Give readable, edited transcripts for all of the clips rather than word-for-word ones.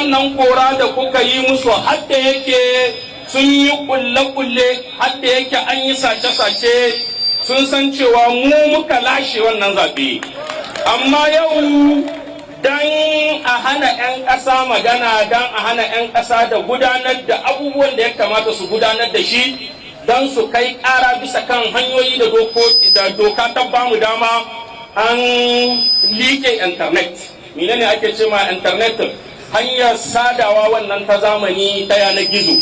Wannan kora da kuka yi musu, hadda yake sun yi kulle-kulle, hadda yake an yi sace-sace, sun san cewa mu muka lashe wannan zaɓe. Amma yau, dan a hana 'yan ƙasa magana, dan a hana 'yan ƙasa da gudanar da abubuwan da ya kamata su gudanar da shi, don su kai ƙara bisa kan hanyoyi da doka ta bamu dama, an liƙe internet. Menene ake ce ma internet? Hanyar sadawa wannan ta zamani ta yanar gizo,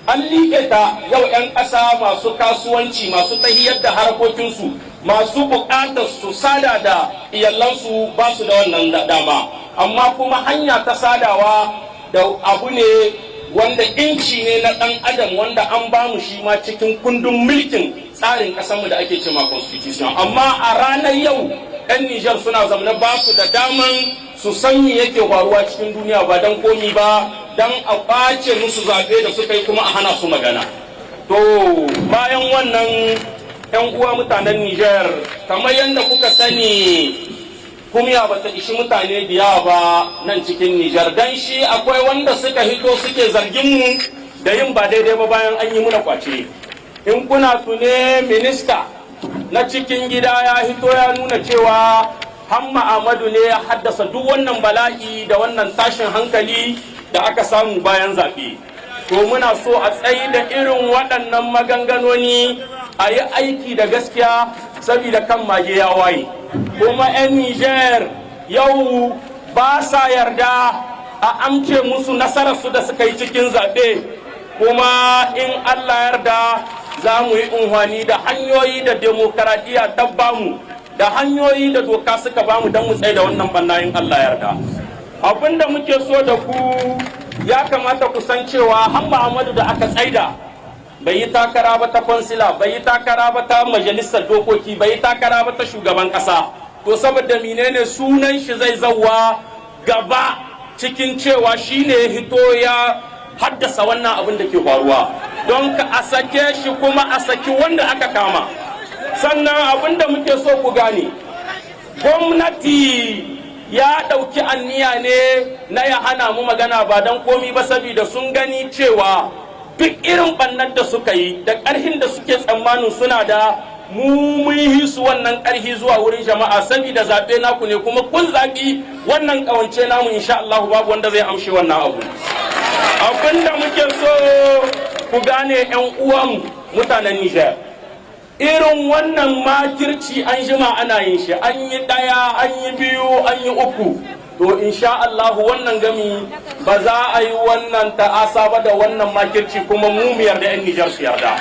an liƙe ta. Yau 'yan ƙasa masu kasuwanci, masu tahiyar da harkokinsu, masu buƙatar su sada da iyalansu, ba su da wannan dama. Amma kuma hanya ta sadawa da abu ne wanda inci ne na ɗan adam, wanda an ba mu shi ma cikin kundin mulkin tsarin ƙasarmu da ake cema constitution. Amma a ranar yau 'yan Nijar suna zamana ba su da daman su san me yake faruwa cikin duniya, ba don komi ba, don a ƙwace musu zaɓe da suka yi, kuma a hana su magana. To, bayan wannan, 'yan uwa mutanen Nijar, kamar yadda kuka sani, kumya bata ishi mutane da yawa ba nan cikin Nijar. Dan shi akwai wanda suka hito suke zargin mu da yin ba daidai ba bayan an yi muna kwace. In kuna tune, minista na cikin gida ya hito ya nuna cewa Hamma Ahmadu ne ya haddasa duk wannan bala'i da wannan tashin hankali da aka samu bayan zaɓe. To, muna so a tsayi da irin waɗannan maganganoni, a yi aiki da gaskiya, saboda kan mage ya waye. Kuma 'yan Niger yau ba sa yarda a amce musu nasararsu da suka yi cikin zaɓe. Kuma in Allah yarda, za mu yi unhwani da hanyoyi da demokaradiyya ta bamu, da hanyoyi da doka suka bamu, don mu tsaye da wannan banna in Allah yarda. Abinda muke so da ku, ya kamata ku san cewa Hamma Ahmadu da aka tsaida bai yi takara ba ta kansila, bai yi takara ba ta majalisar dokoki, bai yi takara ba ta shugaban kasa. To, saboda menene sunan shi zai zauwa gaba cikin cewa shine hito ya haddasa wannan abin da ke faruwa? Don ka a sake shi, kuma a saki wanda aka kama. Sannan abin da muke so ku gane, gwamnati ya ɗauki anniya ne na ya hana mu magana, ba don komi ba, saboda sun gani cewa duk irin ɓannar da suka yi da ƙarhin da suke tsammanin suna da mu, mun yi su wannan ƙarhi zuwa wurin jama'a, saboda zaɓe naku ne, kuma kun zaɓi wannan ƙawance namu. Insha Allah babu wanda zai amshi wannan abu. Abin da muke so ku gane, 'yan uwanmu mutanen Nijar, irin wannan makirci an jima ana yin shi. An yi ɗaya, an yi biyu, an yi uku. To, insha Allah wannan gami ba za a yi wannan ta'asa ba da wannan makirci, kuma mu mu yarda, 'yan Nijar su yarda.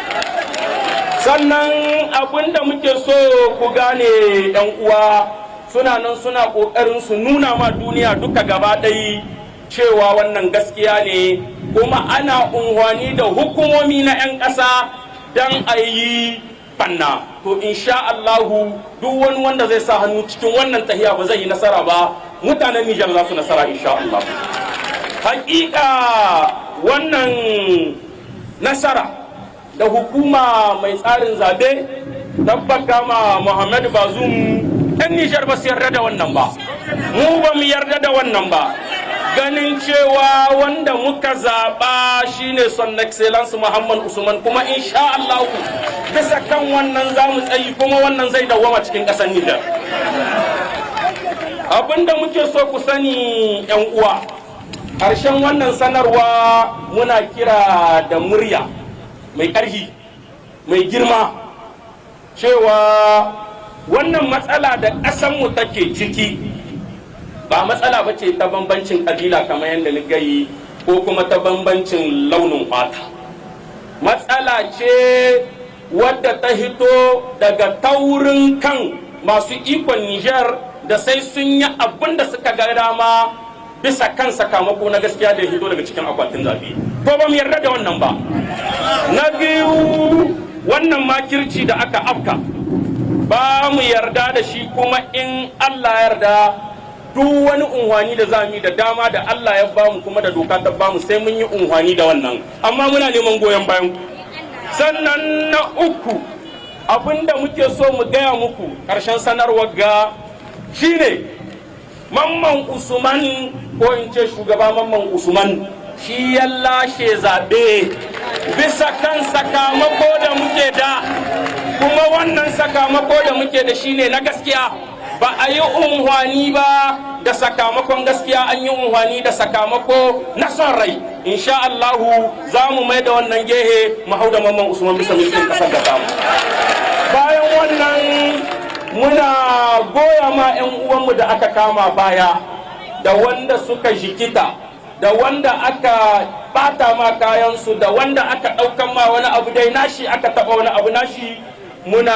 Sannan abin da muke so ku gane, 'yan uwa, suna nan suna ƙoƙarin su nuna ma duniya duka gaba ɗaya cewa wannan gaskiya ne, kuma ana unhwani da hukumomi na 'yan ƙasa don a yi banna. To, insha Allahu duk wani wanda zai sa hannu cikin wannan tahiya ba zai yi nasara ba. Mutanen Nijar za su nasara insha Allah. Hakika wannan nasara da hukuma mai tsarin zabe tabbaka ma Muhammadu Bazoum, 'yan Nijar ba su yarda da wannan ba. Mu ba mu yarda da wannan ba, ganin cewa wanda muka zaɓa shine Son Excellence Muhammad Usman. Kuma insha Allah bisa kan wannan za mu tsayi, kuma wannan zai dawwama cikin ƙasar Nijar. Abinda muke so ku sani, 'yan uwa, ƙarshen wannan sanarwa, muna kira da murya mai ƙarfi mai girma cewa wannan matsala da ƙasanmu take ciki ba matsala ba ce ta bambancin ƙabila kamar yadda ni gayi, ko kuma ta bambancin launin fata. Matsala ce wadda ta hito daga taurin kan masu ikon Nijar, da sai sun yi abin da suka ga dama bisa kan sakamako na gaskiya da ya hito daga cikin akwatin zaɓe. To, ba mu yarda da wannan ba. Na biyu, wannan makirci da aka afka ba mu yarda da shi. Kuma in Allah yarda, duk wani unhwani da zamu da dama da Allah ya bamu, kuma da doka ta bamu, sai mun yi unhwani da wannan, amma muna neman goyon bayan ku. Sannan na uku, abinda muke so mu gaya muku ƙarshen sanarwar ga shine Mamman Usman ko in ce shugaba Mamman Usman, shi ya lashe zaɓe bisa kan sakamako da muke da. Kuma wannan sakamako da muke da shi ne na gaskiya. Ba a yi unhwani ba da sakamakon gaskiya, an yi unhwani da sakamako na son rai. Insha Allahu za mu mai da wannan gehe, mu hau da Mamman Usman bisa mulkin kasar da samu. Bayan wannan, muna goya ma 'yan uwanmu da aka kama baya, da wanda suka jikita, da wanda aka bata ma kayansu, da wanda aka ɗaukan ma wani abu dai nashi, aka taɓa wani abu nashi. Muna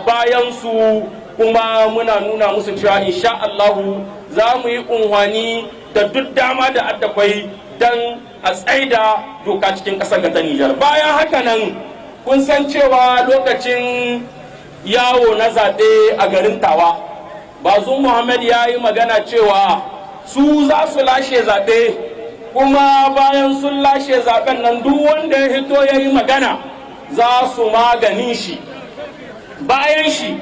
bayan su, kuma muna nuna musu cewa insha Allahu za mu yi unhwani da duk dama da addakwai don a tsaida doka cikin ƙasar ta Nijar. Bayan haka nan, kun san cewa lokacin yawo na zaɓe a garin Tawa, Bazum Muhammad ya yi magana cewa su za su lashe zaɓe, kuma bayan sun lashe zaɓen nan, duk wanda ya hito ya yi magana za su maganin shi. Bayan shi,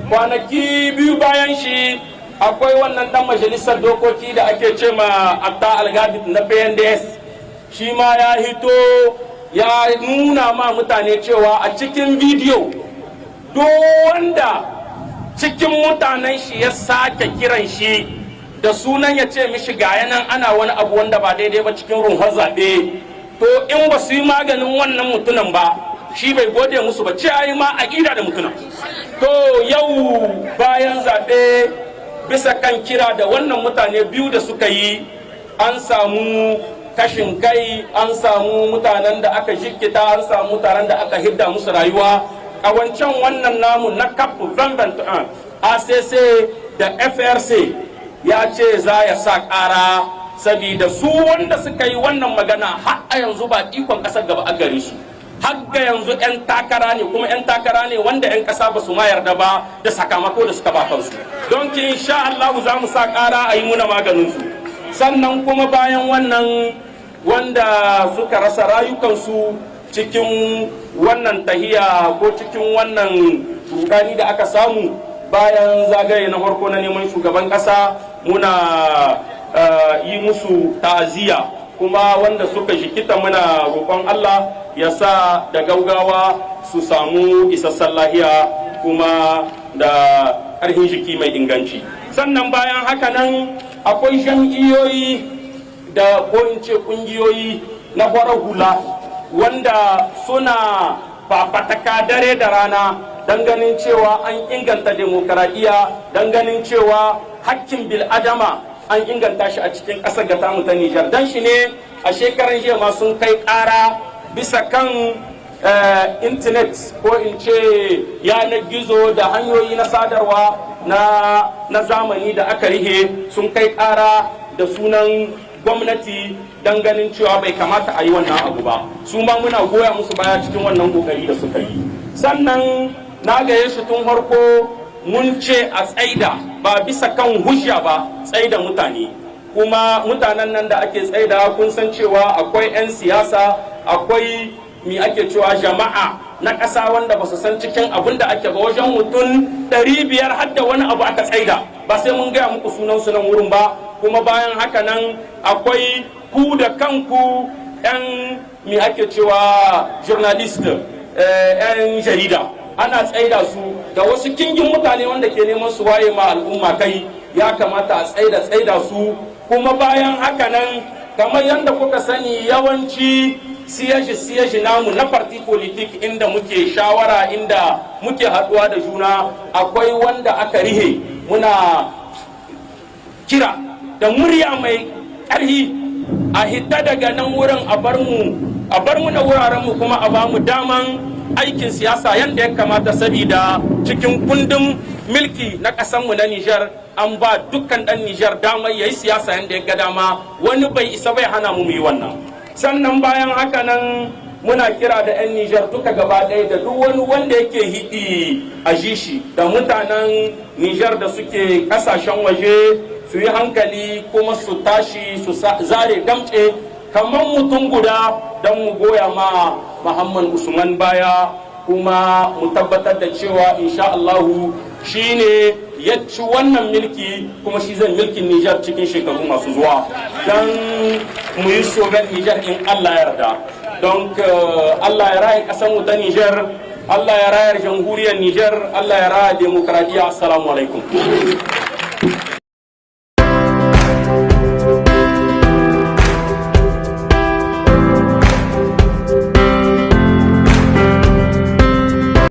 kwanaki 2 bayan shi, akwai wannan dan majalisar dokoki da ake ce ma Atta Algabit na PNDS. Shi ma ya hito ya nuna ma mutane cewa a cikin bidiyo, duk wanda cikin mutanen shi ya sake kiran shi da sunan ya ce mishi ga nan ana wani abu wanda ba daidai ba cikin runhar zaɓe, to in ba su yi maganin wannan mutumin ba, shi bai gode musu ba, ce yi ma a ƙida da mutumin. To yau bayan zaɓe, bisa kan kira da wannan mutane biyu da suka yi, an samu kashin kai, an samu mutanen da aka jikita, an samu mutanen da aka hidda musu rayuwa. A wancan wannan namu na CAP 2021 ACC da FRC ya ce za ya sa ƙara, sabida su wanda suka yi wannan magana har a yanzu ba ikon ƙasar gaba a gare su. Har ga yanzu 'yan takara ne, kuma 'yan takara ne wanda 'yan ƙasa ba su ma yarda ba da sakamako da suka ba kansu. Don ki insha Allah za mu sa ƙara a yi muna maganin su. Sannan kuma bayan wannan, wanda suka rasa rayukansu cikin wannan tahiya ko cikin wannan rudani da aka samu bayan zagaye na farko na neman shugaban ƙasa, muna yi musu ta'aziyya. Kuma wanda suka jikita, muna roƙon Allah ya sa da gaugawa su samu isassan lahiya kuma da ƙarfin jiki mai inganci. Sannan bayan haka nan, akwai jam'iyyoyi da ko in ce ƙungiyoyi na farar hula wanda suna fafataka dare da rana don ganin cewa an inganta demokaradiyya, don ganin cewa hakkin bil'adama an inganta shi a cikin ƙasar ga tamu ta Nijar. Don shi ne a shekaran jiya ma sun kai ƙara bisa kan intanet, ko in ce yanar gizo da hanyoyi na sadarwa na zamani da aka rihe. Sun kai ƙara da sunan gwamnati don ganin cewa bai kamata a yi wannan abu ba. Su ma muna goya musu baya cikin wannan kokari da suka yi. Sannan na gaye shi tun farko, mun ce a tsaida ba bisa kan hujja ba tsaida mutane. Kuma mutanen nan da ake tsaida, kun san cewa akwai 'yan siyasa, akwai mi ake cewa jama'a na ƙasa wanda ba su san cikin abin da ake ba. Wajen mutum 500 har da wani abu aka tsaida, ba sai mun gaya muku sunan su nan wurin ba. Kuma bayan haka nan, akwai ku da kanku 'yan mi ake cewa journaliste, 'yan jarida, ana tsaida su da wasu kingin mutane wanda ke neman su waye ma al'umma kai. Ya kamata a tsaida su. Kuma bayan haka nan, kamar yadda kuka sani, yawanci siège siège namu na parti politique, inda muke shawara, inda muke haduwa da juna, akwai wanda aka rihe. Muna kira da murya mai ƙarhi a hita daga nan wurin, a bar mu na wuraren mu, kuma a ba mu daman aikin siyasa yadda ya kamata, sabida cikin kundin milki na ƙasarmu na Nijar an ba dukkan ɗan Nijar damar yayi siyasa yadda ya ga dama. Wani bai isa bai hana mu yi wannan. Sannan bayan haka nan, muna kira da 'yan Nijar duka gaba ɗaya, da duk wani wanda yake hidi a jishi, da mutanen Nijar da suke ƙasashen waje, su yi hankali kuma su tashi su zare damce kamar mutum guda don mu goya ma Muhammad Usman baya, kuma mu tabbatar da cewa insha Allahu shine Ya ci wannan milki, kuma shi zai milkin Nijar cikin shekaru masu zuwa, don mu yi sauver Nijar in Allah ya yarda. Don Allah ya raya ƙasar mu ta Nijar, Allah ya raya jamhuriyar Nijar, Allah ya raya demokradiyya. Assalamu alaikum.